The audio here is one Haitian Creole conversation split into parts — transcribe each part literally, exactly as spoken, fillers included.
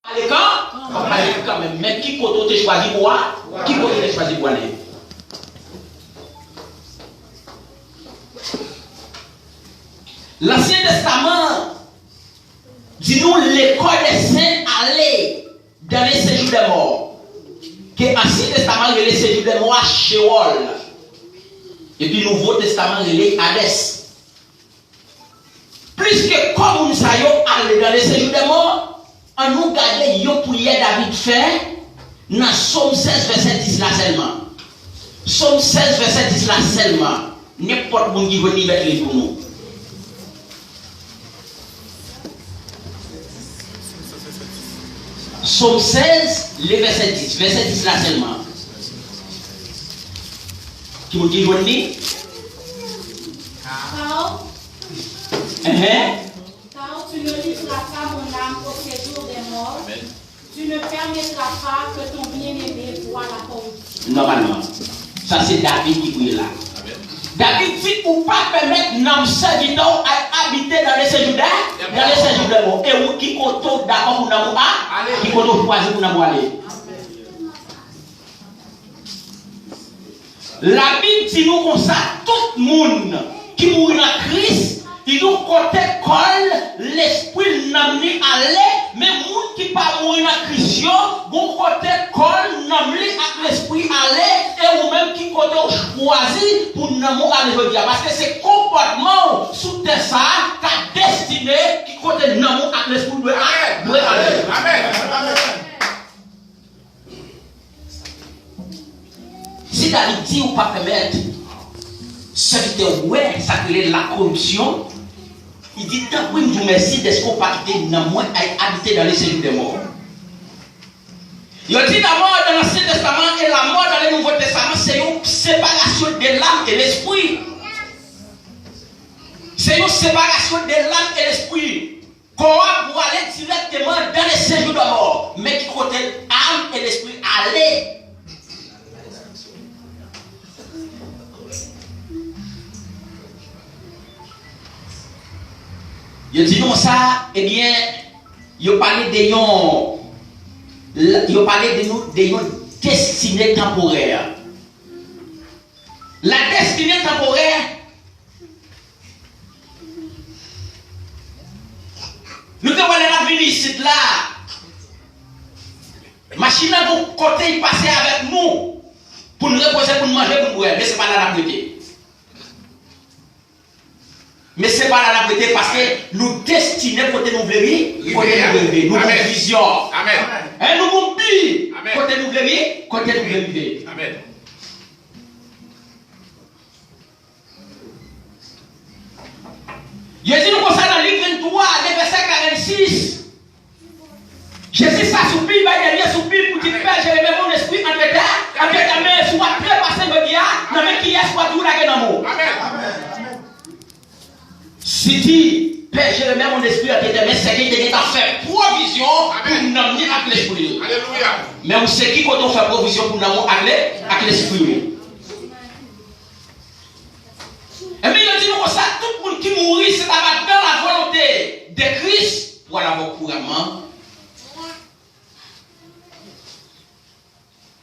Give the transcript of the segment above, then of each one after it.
Ale kan? Ale kanmenm. Men ki kote w te chwazi pou a? Ki kote w te chwazi pou ale? Lansyen Testaman di nou, le corps des saints allait dans le séjour des morts. Ke Ansyen Testaman rele séjour des morts a Chewòl. Epi Nouvo Testaman rele Adès. Pliske kò moun sa yo ale dans le séjour des morts, ann nou gade yon priyè David fè nan Sòm sèz, vèsè dis la sèlman. Sòm sèz, vèsè dis la sèlman. Nenpòt moun ki jwenn li, mèt li pou nou. Sòm sèz, le vèsè dis. Vèsè dis la sèlman. Ki moun ki jwenn li? Car, Enhen. Car tu ne livras pas mon âme au séjour des morts, tu ne permettras pas que ton bien-aimé voie la corruption. Nòmalman, sa se David ki priye la. David di, ou pa pèmèt nanm sèvitè w al abite dans le séjour des, dans le séjour des morts. E ou, ki kote w dakò pou nanm ou a, ki kote w chwazi pou nanm ou ale? Labib di nou konsa, tout moun ki mouri nan Kris, li di w kote kò l, lespri l, nanm li ale, men moun ki pa mouri nan Kris yo, gon kote kò l, nanm li ak lespri ale, e ou menm ki kote w chwazi pou nanm ou ale jodi a? Paske se konpòtman w sou tè sa a k ap destine ki kote nanm ou ak lespri w dwe a-, dwe ale. Amèn. Amèn. Si David di ou pa pèmèt sèvitè w wè sa k rele lakoripsyon, li di, tanpri, m di w mèsi dèske w pa kite nanm mwen al abite dans le séjour des morts. Yo di la mort dans l'Ancien Testament et la mort dans le Nouveau Testament, se yon separasyon de l'âme et l'esprit. Se yon separasyon de l'âme et l'esprit. Kò a pou ale dirèkteman dans le séjour des morts. Men ki kote âme et l'esprit ale? Yo di nou sa, ebyen, yo pale de yon, yo pale de nou, de yon destine tanporè. La destinée temporaire. Nou te wè lè n ap vini isit la, machin nan gon kote l pase avèk nou pou n repoze, pou n manje, pou n bwè. Men se pa la n ap rete. Men se pa la n ap rete paske nou destine kote nou vle ri-, kote nou vle rive. Nou gon vizyon. Amèn. E nou gon bi. Amèn. Kote nou vle ri-, kote nou vle rive. Amèn. Jezi di nou konsa nan Lik venntwa, le vèsè karannsis. Jezi sa soupir, bay dènye soupir pou di, Pè, je remets mon esprit entre tes, entre tes mains, si w ap trepase jodi a, nan men kiyès w ap di w lage nanm ou? Amèn. Si di, Pè, je remets mon esprit entre tes mains, se ke li te gentan fè pwovizyon pou nanm li ak lespri li. Alelouya. Men ou se ki kote w fè pwovizyon pou nanm ou ak le-, ak lespri ou? Ebyen, yo di nou konsa, tout moun ki mouri, se ta va dans la volonté de Christ, pour aller couramment.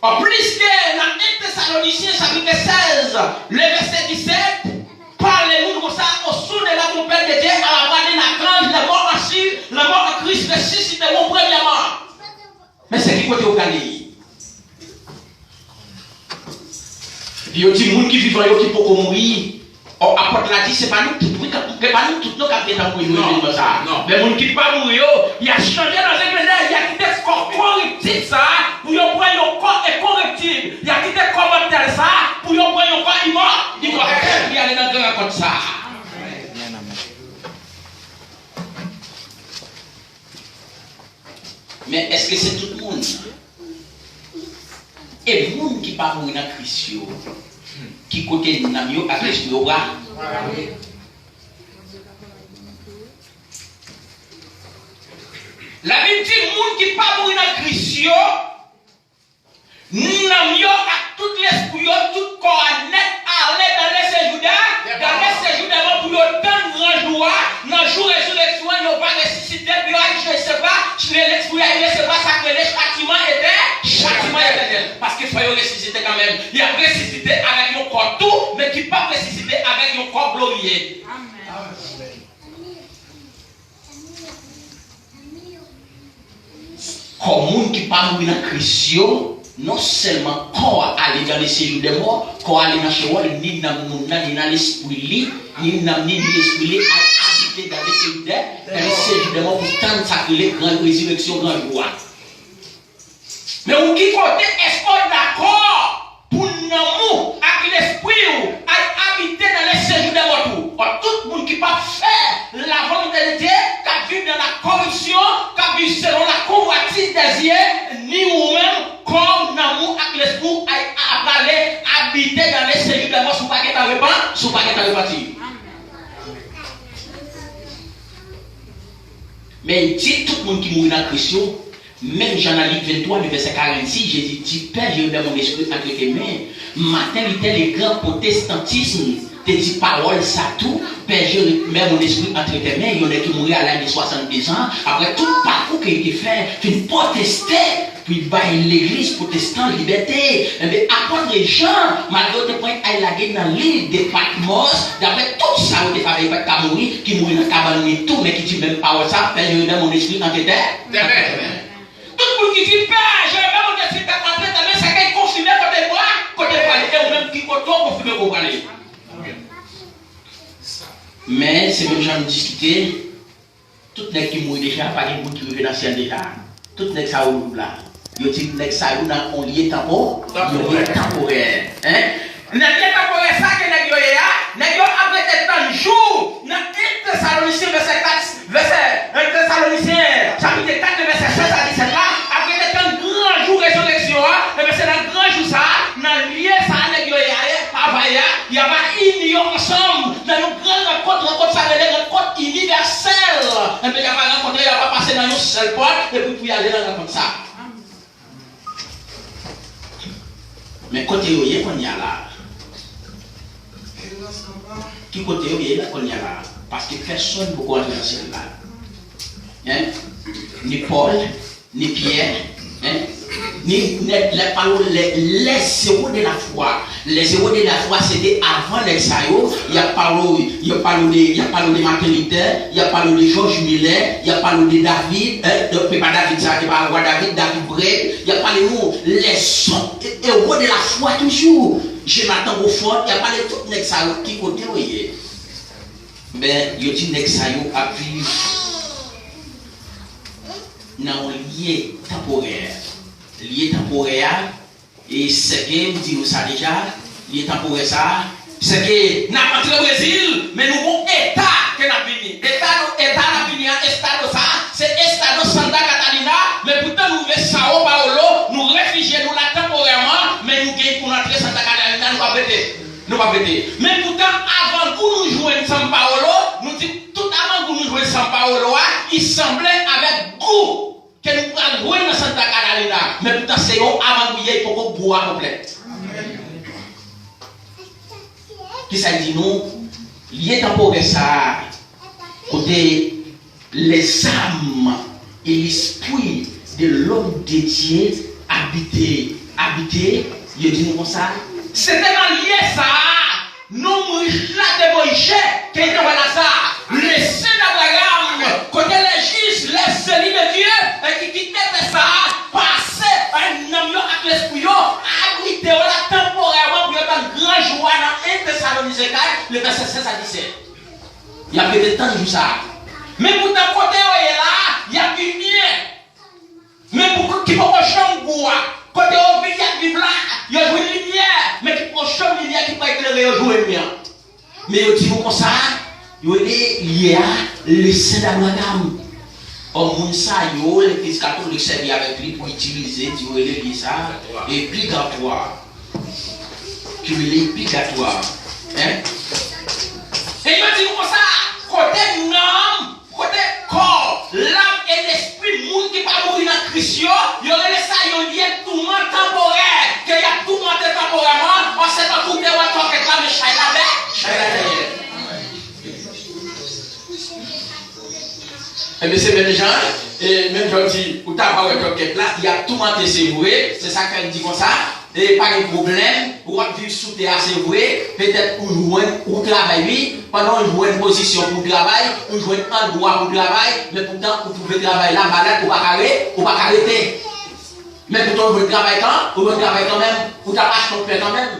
An plis ke nan en Tesalonisyen chapit sèz, le vèsè disèt, pale moun konsa, au son de la trompette de Dieu, à la voix d'un archange, les morts en Christ, les morts en Christ ressusciteront premièrement. Men se ki kote yo prale ye? Epi yo di moun ki vivan yo ki poko mouri. Ò, apot la di se pa nou tout, wi, k-, se pa nou tout non k ap gentan mouri nan evenman sa a. Men moun ki pa mouri yo, y a chanje nan zèk lejè, y a kite kò koriptib sa a pou yo pran yon kò enkorektible. Y a kite kò mòtèl sa a pou yo pran yon kò imò-, imòtèl pou y ale nan gran rankont sa a. Men èske se tout moun? E moun ki pa mouri nan Kris yo, ki kote nanm yo ak lespri yo pral? Labib di moun ki pa mouri nan Kris yo, nanm yo ak tout lespri yo, tout kò a nèt ale dans le séjour des, dans le séjour des morts pou yo tann gran jou a, nan jou rezireksyon an, yo va resisite, yo al, je sais pas, lespri a, je sais pas. Etè-, chatiman etènèl. Paske fò yo resisite kanmenm. Y ap resisite avèk yon kò tou, men ki p ap resisite avèk yon kò gloriye. Kò moun ki pa mouri nan Kris yo, non sèlman kò a ale dans le séjour des morts, kò a ale nan Chewòl, ni nanm moun nan, ni nan lespri li, ni nanm, ni, ni lespri li al abite dans le séjour des, dans le séjour des morts pou tann sa k rele gran rezireksyon, gran jou a. Men ou ki kote, èske w dakò pou nanm ou ak lespri w al abite dans le séjour des morts tou? Ò, tout moun ki p ap fè la volonté de Dieu, k ap viv dans la corruption, k ap viv selon la convoitise des yeux, ni ou menm, kò w, nanm ou ak lespri w ay ap ale abite dans le séjour des morts si w pa gentan repan-, si w pa gentan repanti. Men di tout moun ki mouri nan Kris yo, menm jan nan Lik venntwa, le vèsè karannsis, Jezi di, Père, je remets mon esprit entre tes mains. Martin Luther, le grand protestantisme, te di pawòl sa tou, Père, je remets mon esprit entre tes mains, yon nèg ki mouri a laj de swasanndezan, apre tout pakou ke li te fè, fin pwoteste pou l bay legliz pwotestan libète. Enben, apot Jan, malgre yo te pran l al lage nan lil de Patmos, daprè tout sa yo te fè avè l, li pa t ka mouri, ki mouri nan kabann li tou, men ki di menm pawòl sa, Père, je remets mon esprit entre tes mains. Tout moun ki di, Père, je remets mon esprit entre tes mains, se ke l konfime kote l pra-, kote l prale. E ou menm, ki kote w konfime kote w prale? Men, se menm jan nou diskite, tout nèg ki mouri deja, pa gen moun ki rive nan syèl deja. Tout nèg sa yo la. Yo di nèg sa yo nan yon lye tanpo-, yon lye tanporè. Hein? Nan lye tanporè sa ke nèg yo ye a, nèg yo ap rete tann jou. Nan en Tesalonisyen vèsè kat, vèsè, en Tesalonisyen chapit kat, vèsè sèz a disèt la, ap rete tann gran jou rezirèksyon an, ebyen se nan gran jou sa a, nan lye sa a nèg yo ye a, ye, pa va ye a, y ap ini yo ansanm nan yon gran rankont, rankont sa rele rankont inivèsèl. Enben, y ap al rankontre, y ap al pase nan yon sèl pòt, epi pou y ale nan rankont sa. Men kote yo ye kounye a la? Ki kote yo ye la kounye a la? Paske pèsonn poko antre nan syèl la. Hein? Ni Pòl, ni Pyè, hein? Ni nèg, lè pale w, les, les héros de la foi. Les héros de la foi, se te avan nèg sa yo, y ap pale w, y ap pale w de, y ap pale w de Martin Luther, y ap pale w de George Miller, y ap pale w de David, hein? Donk, se pa David sa, se pa wa David, David Braid, y ap pale nou, les héros de la foi toujou. Jonathan Gofford, y ap pale tout nèg sa yo, ki kote yo ye? Ben, yo di nèg sa yo ap viv nan yon lye tanporè. Lye tanporè a, e sèke m di nou sa deja, lye tanporè sa a, sèke n ap antre Brezil, men nou gon eta ke n ap vini. Eta nou, eta n ap vini an, estado sa a, se estado Santa Catalina, men poutan nou rive São Paulo, nou refijye nou la tanporèman, men nou gen pou n antre Santa Catalina, nou p ap rete. Nou p ap rete. Men poutan, avangou nou jwenn São Paulo, nou di tout avangou nou jwenn São Paulo a, i sanble avèk gou ke nou pral jwenn nan Santa Catalina. Men poutan, se yon avangou ye, i poko gou a konplè. Kisa l di nou? Lye tanporè sa a, kote les âmes et l'esprit de l'homme de Dieu habite, habite, yo di nou konsa, se te nan lye sa a, nonm rich la te voye, ke li te wè Laza, le saint d'Abraham, kote les justes, les élus de Dieu, e ki kite tè sa a pase, e nanm yo ak lespri yo abrite yo la tanporèman pou yo tann gran jou a nan en Tesalonisenk, le vèsè sèz a disèt. Y ap rete tann jou sa a. Men poutan kote yo ye la a, y ap viv byen. Men pou ki poko janm gou a, kote yo vin, y ap viv la, yo jwenn limyè, men ki poko janm limyè ki pral eklere yo jou enmi an. Men yo di nou konsa, yo rele lye a le saint d'Abraham. Ò, moun sa yo, legliz katolik sèvi avèk li pou itilize, di yo rele lye sa a, e pigatwa. Ki rele pigatwa. Hein? E yo di nou konsa, kote nanm, kote kò, lam e lespri moun ki pa mouri nan Kris yo, yo rele sa yon lye touman tanporè, ke y ap toumante tanporèman, an se tan koute wè twòkèt la, men chay la bè, chay la dèyè. Ebyen, se menm jan, E menm jan w di, ou ta pa wè kòkèt la, y ap toumante, se vre, se sa k fè l di konsa, e pa gen pwoblèm, w ap viv sou tè a, se vre, petèt ou jwenn ou travay, wi, pandan w jwenn pozisyon pou w travay, ou jwenn andwa pou w travay, men poutan ou twouve travay la malad, ou pa ka re-, ou pa ka rete. Men poutan ou jwenn travay kan, ou jwenn travay kanmenm, ou t ap achte yon pen kanmenm.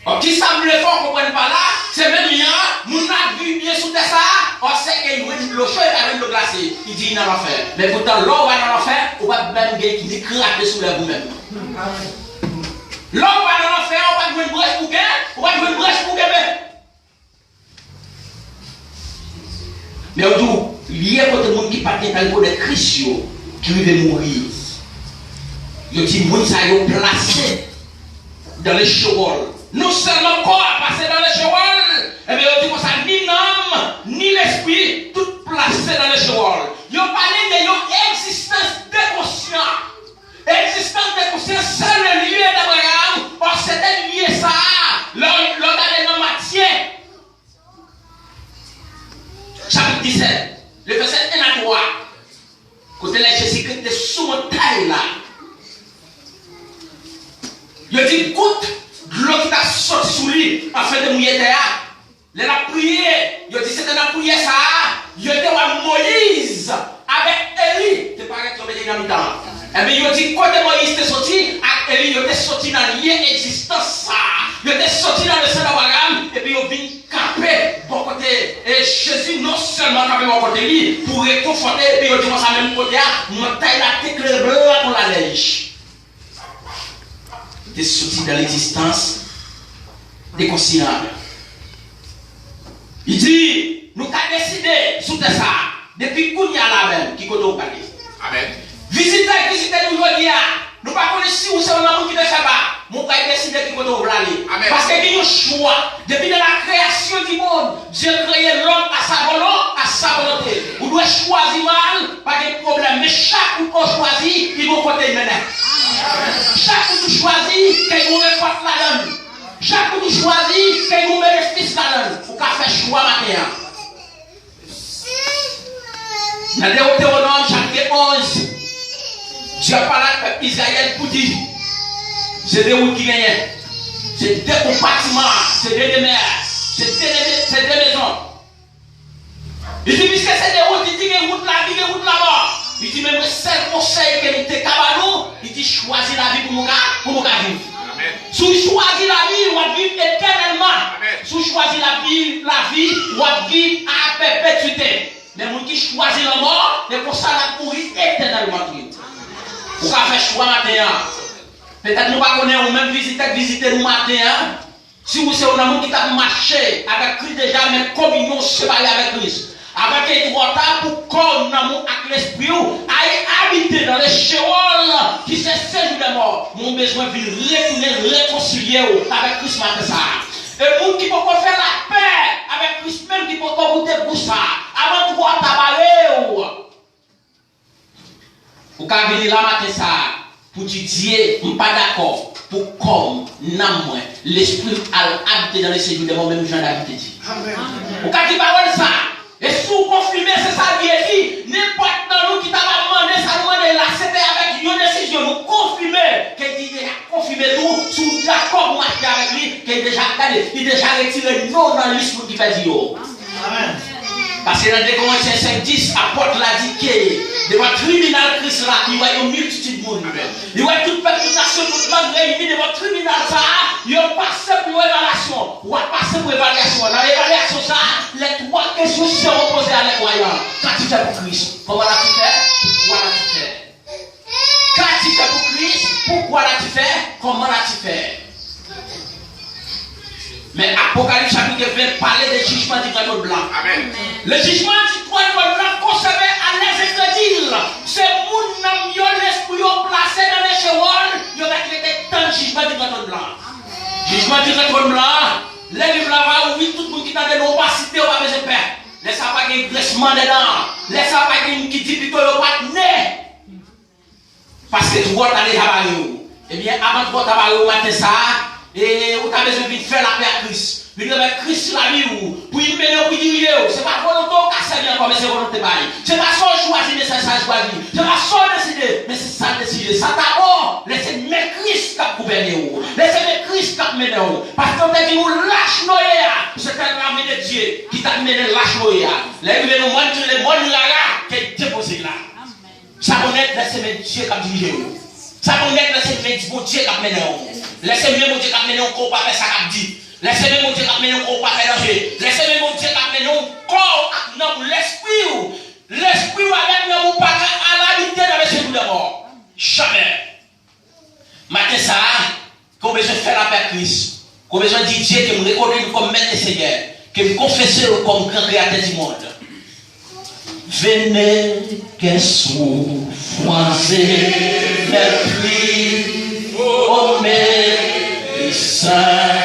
Ò, kisa m vle fè w konprann pa la, se menm jan moun la ap viv byen sou tè sa a, ò, sèke l jwenn dlo cho, l pa jwenn dlo glase, li di li nan lanfè. Men poutan, lè w va nan lanfè, ou p ap menm gen ni krape sou lèv ou menm. Lè w va nan lanfè a, ou p ap jwenn branch pou gen, ou p ap jwenn branch pou kenbe. Men yo di w, lye kote moun ki pa t gentan rekonèt Kris yo, ki rive mouri. Yo di moun sa yo plase dans le Sheol. Non sèlman kò a pase dans le Sheol, ebyen yo di konsa ni nanm, ni lespri, tout plase dans le Sheol. Yo pale de yon egzistans dekonsyan. Egzistans dekonsyan, se le lye d'Abraham, ò, se te lye sa a, lè, lè w gade nan Matye, chapit disèt, le vèsè en a twa, kote lè Jezikri te sou montay la, yo di gout dlo ki t ap soti sou li, anfen te mouye tè a. Lè l ap priye, yo di se te nan priyè sa a, yo te wè Moyiz avèk Eli te parèt yo mete nan mitan. Ebyen, yo di kote Moyiz te soti ak Eli, yo te soti nan lye egzistans sa a. Yo te soti nan le sen d'Abraham, epi yo vin kanpe bò kote, e Jezi non sèlman kanpe bò kote li pou rekonfòte, epi yo di konsa menm kote a, montay la te klere blan kon lalèj. Li te soti dan legzistans dekonsyan. Li di, nou ka deside sou tè sa a, depi kounye a la menm, ki kote w prale. Amèn. Vizitè k vizite nou jodi a, nou pa konnen si ou se yon moun ki te fè pa, men w pral deside ki kote w vle ale. Amèn. Paske gen yon chwa. Depuis la création du monde, Dieu créé l'homme à sa volo-, à sa volonté. Ou dwe chwazi mal, pa gen pwoblèm. Men chak wout ou chwazi, li gon kote l mennen. Chak wout ou chwazi, gen yon rekòt ladan l. Chak wout ou chwazi, gen yon benefis ladan l. Ou ka fè chwa maten an. Nan Dewotewonòm chapit onz, Dye ap pale ak pèp Izrayèl pou di, se de wout ki genyen. Se de konpatiman, se de demè, se de, de, se de mezon. Li di, piske se de wout, li di, gen wout lavi, gen wout lamò. Li di, men mwen, sèl konsèy ke m te ka ba nou, li di, chwazi lavi pou nou ka, pou nou ka viv. Amèn. Si w chwazi lavi, w ap viv etènèlman. Amèn. Si w chwazi lavi, lavi, w ap viv a pèpetwite. Men moun ki chwazi lanmò, e konsa l ap mouri etènèlman tou. Ou ka fè chwa maten an. Petèt nou pa konnen, ou menm vizitè k vizite nou maten an. Si ou se yon nan moun ki t ap mache avèk Kris deja, men kominyon w separe avèk Kris. Avan ke li twò ta pou kò w, nanm ou ak lespri w al abite nan le Sheol, ki se sejou dè mò, men w bezwen vin retounen rekonsilye w avèk Kris maten sa a. E moun ki poko fè lapè avèk Kris menm, ki poko goute gou sa a, avan twò ta bare w. Ou ka vini la maten sa a pou di, Dye, m pa dakò pou kò m, nanm mwen, lespri m al abite nan le sejou dè mò, menm jan David te di. Amèn. Ou ka di pawòl sa a. E si w konfime, se sa Bondye di, nenpòt nan nou ki ta va mande sa nou mande la, se te avèk yon desizyon nou konfime ke li deja konfime tou, si w dakò pou mache avèk li, ke li deja, gade, li deja retire non w nan lis moun ki pèdi yo. Amèn. Paske nan de Korentyen senk dis, apòt la di ke devan tribinal Kris la, li wè yon miltitid moun. Amèn. Li wè tout pèp, tout nasyon, tout lang reyini devan tribinal sa a, yo pase pou evalyasyon. W ap pase pou evalyasyon. Nan evalyasyon sa a, les trois questions seront posées à les croyants. Qu'as-tu fait pour Christ? Comment l'as-tu fait? Pourquoi l'as-tu fait? Qu'as-tu fait pour Christ? Pourquoi l'as-tu fait? Comment l'as-tu fait? Men Apokalips chapit ven pale de jijman di gran twòn blan. Amèn. Le jugement du grand trône blanc concerne à les incrédules. Se moun nanm yo, lespri yo plase nan le Sheol, yo mèt rete tann jijman di gran twòn blan. Jijman di gran twòn blan, lè liv la va ouvri, tout moun ki tande nou, ou pa site, ou pa bezwen pè. Lè sa pa gen gresman dè dan. Lè sa pa gen moun ki di pito yo pa t ne. Paske twò ta deja bare w. Ebyen, avan twò ta bare w maten sa a, e, ou ta bezwen vin fè lapè ak Kris. Vin remèt Kris lavi w, pou l mennen w, pou l dirije w. Se pa volonte w k ap sèvi ankò, men se volonte pa l. Se pa sa w chwazi, men se sa l chwazi. Se pa sa w deside, men se sa l deside. Sa ta bon, lè se men Kris k ap gouvène w. Lè se men Kris k ap mennen w. Paske w te di nou lach nou ye a, se te lame de Dye ki t ap mennen lach nou ye a. Lè rive nou mòn, le mòn la la, ke depoze la. Sa bon nèt lè se men Dye k ap dirije w. Sa bon nèt lè se men Bondye k ap mennen w. Lè se men Bondye k ap mennen w, kò w pa fè sa k ap di. Lè se men Bondye k ap mennen w, kò w pa fè danje. Lè se men Bondye k ap mennen w, kò w ak nanm ou, lespri w. Lespri w avèk nanm ou pa ka al abite nan lespri de mò. Jamè. Maten sa a, ke w bezwen fè lapè ak Kris, ke w bezwen di Dye ke m rekonèt li kòm Mèt e Senyè, ke m konfese l kòm gran Kreyatè di mond. Venez, qu'est-ce que vous froissez, mépris, ô mépris saint.